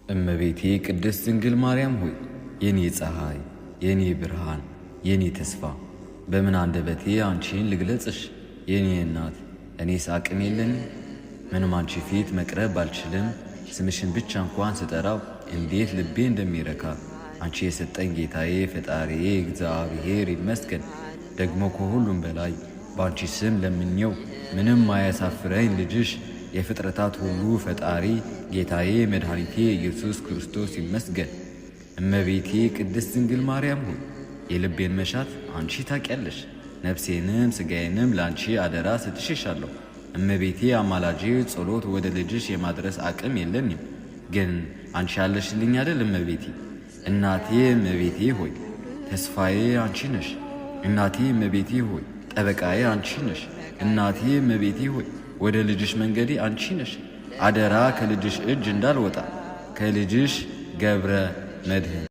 እመቤቴ ቅድስት ድንግል ማርያም ሆይ የኔ ፀሐይ፣ የኔ ብርሃን፣ የኔ ተስፋ በምን አንደበቴ አንቺን ልግለጽሽ? የኔ እናት እኔስ አቅም የለኝም። ምንም አንቺ ፊት መቅረብ ባልችልም ስምሽን ብቻ እንኳን ስጠራው እንዴት ልቤ እንደሚረካ አንቺ የሰጠኝ ጌታዬ ፈጣሪዬ እግዚአብሔር ይመስገን። ደግሞ ከሁሉም በላይ በአንቺ ስም ለምኜው ምንም አያሳፍረኝ ልጅሽ የፍጥረታት ሁሉ ፈጣሪ ጌታዬ መድኃኒቴ ኢየሱስ ክርስቶስ ይመስገን። እመቤቴ ቅድስት ድንግል ማርያም ሆይ የልቤን መሻት አንቺ ታውቂያለሽ። ነፍሴንም ስጋዬንም ለአንቺ አደራ ሰጥቼሻለሁ። እመቤቴ አማላጄ፣ ጸሎት ወደ ልጅሽ የማድረስ አቅም የለኝም፣ ግን አንቺ ያለሽልኝ አይደል እመቤቴ። እናቴ እመቤቴ ሆይ ተስፋዬ አንቺ ነሽ። እናቴ እመቤቴ ሆይ ጠበቃዬ አንቺ ነሽ። እናቴ እመቤቴ ሆይ ወደ ልጅሽ መንገዴ አንቺ ነሽ። አደራ ከልጅሽ እጅ እንዳልወጣ። ከልጅሽ ገብረ መድህን።